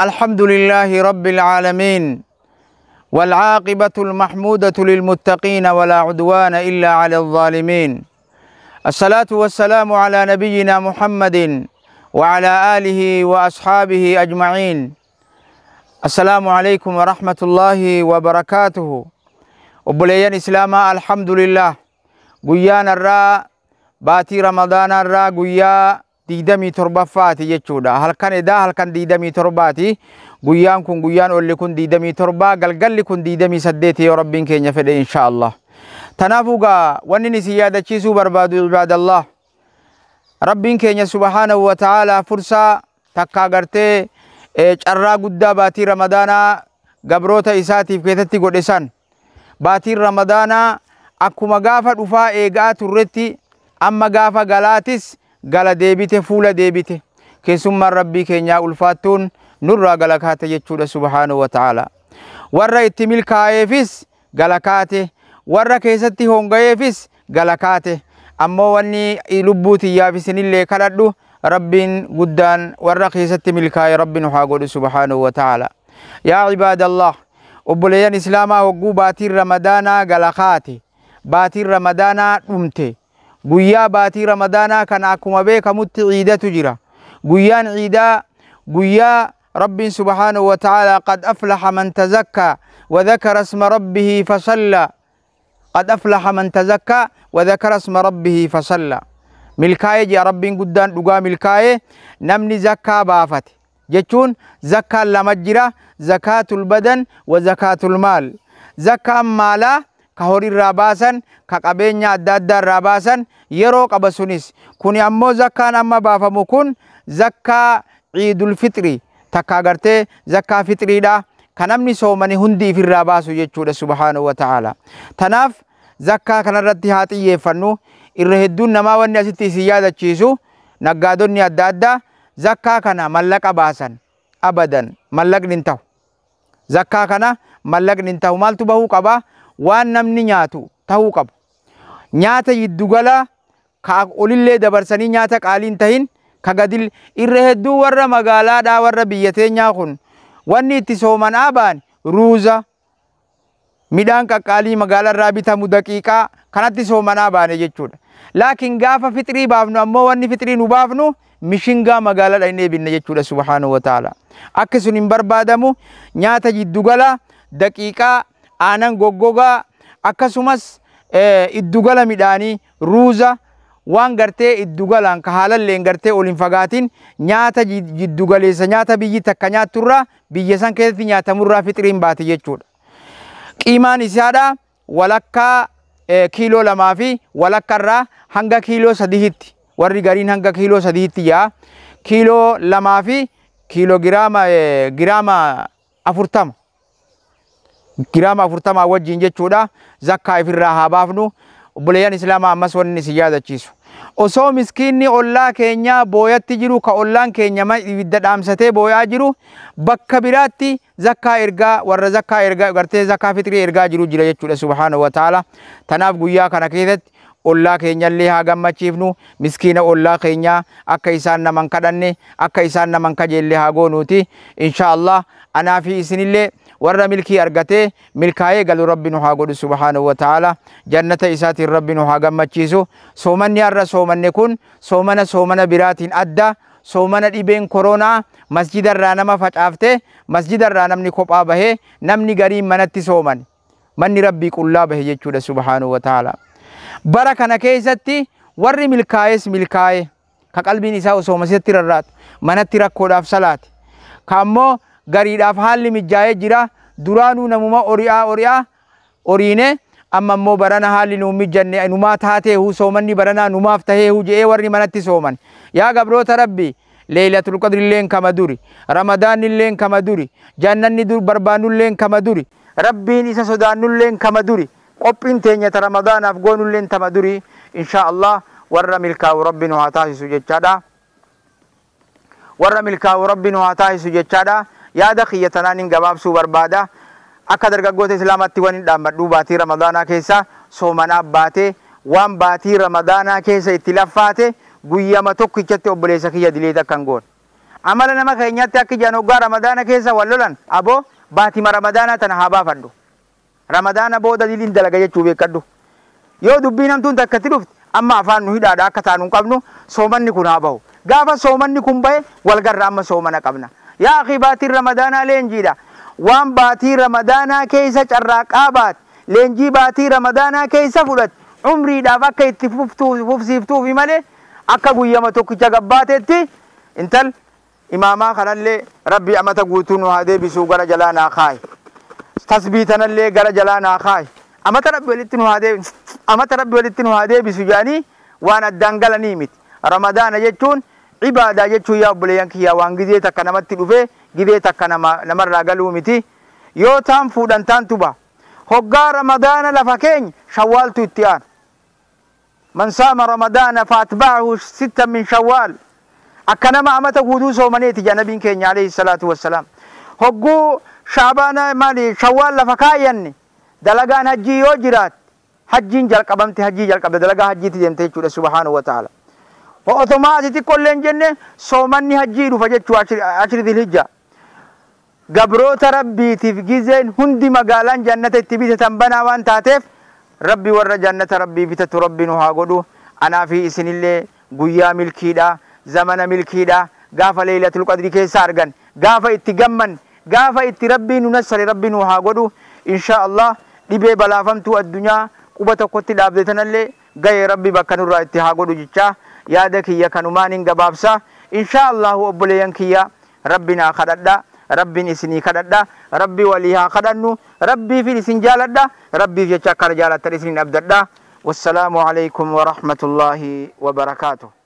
الحمد لله رب العالمين، والعاقبة المحمودة للمتقين، ولا عدوان إلا على الظالمين. الصلاة والسلام على نبينا محمد وعلى آله وأصحابه أجمعين. السلام عليكم ورحمة الله وبركاته. Obboleeyyan Islaamaa, alhamdulillah, guyyaan irraa baatii Ramadaanaa irraa guyyaa 27ffaati jechuudha. Halkan edaa halkan 27ti. Guyyaan kun, guyyaan olli kun 27, galgalli kun 28 yoo Rabbiin keenya fedhe, insha Allah. Tanaafuu gaa wanni isin yaadachiisuu barbaadu, ibaadallah, Rabbiin keenya subhaanahu wa ta'aalaa fursaa takkaa gartee carraa guddaa baatii Ramadaanaa gabroota isaatiif keessatti godhe san, baatiin Ramadaanaa akkuma gaafa dhufaa eegaa turretti amma gaafa galaatis gala deebite, fuula deebite. Keessummaan Rabbii keenyaa ulfaattuun nurraa gala kaate jechuudha subhaanahu wa ta'ala. Warra itti milkaa'eefis gala kaate, warra keessatti honga'eefis gala kaate. Ammoo wanni lubbuu tiyyaaf isinillee kadhadhu, Rabbiin guddaan warra keessatti milkaa'e Rabbi nu haa godhu subhaanahu wa ta'ala. Yaa ibaadallah, obboleeyyan Islaamaa, hogguu baatiin Ramadaanaa gala kaate, baatiin Ramadaanaa dhumte, guyyaa baatii Ramadaanaa kana akkuma beekamutti ciidatu jira. Guyyaan ciidaa guyyaa Rabbiin subhaanahu wa ta'ala "قد أفلح من تزكى وذكر اسم ربه فصلى، قد أفلح من تزكى وذكر اسم ربه فصلى" milkaa'ee jea Rabbiin guddaan. Dhugaa milkaa'ee namni zakkaa baafate jechuun. Zakkaan lama jira: زكاة البدن وزكاة المال. Zakkaan maalaa ka horiirraa baasan, ka qabeenya adda addaa irraa baasan yeroo qaba sunis. Kuni ammoo zakkaan amma baafamu kun zakkaa ciidul fixri takka agartee zakkaa fixriidha, ka namni soomani hundi ifirraa baasu jechuudha subhaanahu wa ta'ala. Tanaaf zakkaa kanarratti haa xiyyeeffannu. Irra hedduun namaa, wanni asitti isin yaadachiisu, naggaadonni adda addaa zakkaa kana mallaqa baasan. Abadan mallaqni hin ta'u. Zakkaa kana mallaqni hin ta'u. Maaltu bahuu qaba? Waan namni nyaatu ta'uu qaba. Nyaata jiddugala ka olillee dabarsanii nyaata qaalii hin tahin ka gadil. Irra hedduu warra magaalaadhaa, warra biyya teenyaa kun, wanni itti soomanaa ba'an ruuza, midhaan qaqqaalii magaalarraa bitamu, daqiiqaa kanatti soomanaa baane jechuudha. Laakiin gaafa fixrii baafnu ammoo wanni fixrii nu baafnu mishingaa magaalaa hin eebinne jechuudha subhaanahu wa ta'ala. Akka sun hin barbaadamu. Nyaata jiddugala, daqiiqaa, aanan goggogaa, akkasumas iddugala midhaanii, ruuza, waan gartee iddugalaan ka haalalleen gartee ol hin fagaatin, nyaata jiddugaleessa, nyaata biyyi takka nyaatturraa, biyya san keessatti nyaatamurraa fixriin baate jechuudha. Qiimaan isaadha walakkaa kiiloo 2 fi walakkarraa hanga kiiloo 3tti, warri gariin hanga kiiloo 3tti yaa. Kiiloo 2 fi kiiloo giraama 40, giraama 40 wajjin jechuudha. Zakkaa ifirraa haa baafnu, obboleeyyan Islaamaa. Ammas wanni isin yaadachiisu, osoo miskiinni ollaa keenyaa booyatti jiru, ka ollaan keenya ibidda dhaamsatee booyaa jiru, bakka biraatti zakkaa ergaa, warra zakkaa ergaa gartee zakkaa fixrii ergaa jiru jira jechuudha subhaanahu wa ta'ala. Tanaaf guyyaa kana keessatti ollaa keenyallee haa gammachiifnu. Miskiina ollaa keenyaa akka isaan naman kadhanne, akka isaan naman kajeelle haa goonuuti, insha Allah. Anaa fi isinillee warra milkii argatee milkaa'ee galu Rabbi nu haa godhu subhaanahu wa ta'ala. Jannata isaatiin Rabbi nu haa gammachiisu. Soomanni har'a soomanne kun soomana soomana biraatiin adda. Soomana dhibeen koronaa masjidarraa nama facaaftee, masjidarraa namni kophaa bahee, namni gariin manatti sooman, manni Rabbii qullaa bahe jechuudha subhaanahu wa ta'ala. Bara kana keessatti warri milkaa'es milkaa'e, ka qalbiin isaa osoo masjidatti rarraatu manatti rakkoodhaaf salaate, ka ammoo gariidhaaf haalli mijaa'ee jira. Duraanuu namuma ori'aa ori'aa oriine, amma immoo barana haalli nuu mijanne, numaa taateehu, soomanni baranaa numaaf taheehu je'ee warri manatti sooman. Yaa gabroota Rabbi, Leeylatul Qadrilleen kama duri, Ramadaanilleen kama duri, jannanni dur barbaannulleen kama duri, Rabbiin isa sodaannulleen kama duri, qophiin teenya ta Ramadaanaaf goonulleen tama duri. Insha Allah warra milkaa'u Rabbi nu haa taasisu jechaadha. Warra milkaa'u Rabbi nu haa taasisu jechaadha. Yaada kiyya tanaan hin gabaabsuu barbaada. Akka dargaggoota Islaamaatti waan hin dhaammadhu, baatii Ramadaanaa keessa soomanaaf baatee, waan baatii Ramadaanaa keessa itti laffaate guyyama tokkichatti, obboleessa kiyya, dileeta akkan goone. Amala nama keenyatti akka ijaan hoggaa Ramadaana keessa wal lolan, aboo baatima Ramadaanaa tana haa baafadhu. Ramadaana booda diliin dalaga jechuu beekadhu. Yoo dubbii namtuun takkatti dhufte, amma afaan nu hidhaadha, akka taanu hin qabnu, soomanni kun haa bahu. Gaafa soomanni kun bahe wal garra, amma soomana qabna. Yaa akhi, baatiin Ramadaanaa leenjiidha. Waan baatii Ramadaanaa keessa carraaqaa baate, leenjii baatii Ramadaanaa keessa fudhate, umriidhaaf akka itti fufsiiftuufi malee akka guyyama tokkicha gabbaatetti intal imaamaa kanallee Rabbi amata guutuu nu haa deebisuu, gara jalaa naa kaaye. Tasbii tanallee gara jalaa naa kaaye. Amata Rabbi walitti nu haa deebisu, amata Rabbi walitti nu haa deebisu jedhanii waan addaan galanii miti. Ramadaana jechuun ibaadaa jechuun, yaa obboleeyyan kiyyaa, waan gizee takka namatti dhufee gizee takka namarraa galuu miti. Yoo taan fuudhan taan tuba. Hoggaa Ramadaana lafa keenya Shawwaaltu itti aana. من صام رمضان فأتبعه ستا من شوال. Akka nama amata guutuu soomaneeti jedha nabiin keenya عليه الصلاة والسلام. Hogguu Shaabaana maali, Shawwaal lafa kaayyanne, dalagaan hajjii yoo jiraat hajjiin jalqabamte, hajjii jalqabde, dalagaa hajjiitti deemte jechuudha سبحانه وتعالى. Otomaa ati xiqqoollee hin jenne soomanni hajjii dhufa jechuu, 10 Dhilhijja. Gabroota Rabbiitiif gizeen hundi magaalaan jannata itti bitatan banaa waan taateef, Rabbi warra jannata Rabbii bitatu Rabbi nu haa godhu. Anaa fi isinillee guyyaa milkiidha, zamana milkiidha, gaafa Leeylatul Qadri keessa argan, gaafa itti gamman, gaafa itti Rabbii nu nassare Rabbi nu haa godhu. Insha Allah dhibee balaafamtuu addunyaa quba tokkotti dhaabde tanallee gahee Rabbi bakka nurraa itti haa godhu jechaa yaada kiyya kanumaan hin gabaabsa. Insha Allahu obboleeyyan kiyya, Rabbi naa kadhadha, Rabbiin isinii kadhadha, Rabbi walii haa kadhannu. Rabbiifin isin jaaladha, Rabbiif jecha akkana jaalattan isinin abdadha. والسلام عليكم ورحمة الله وبركاته.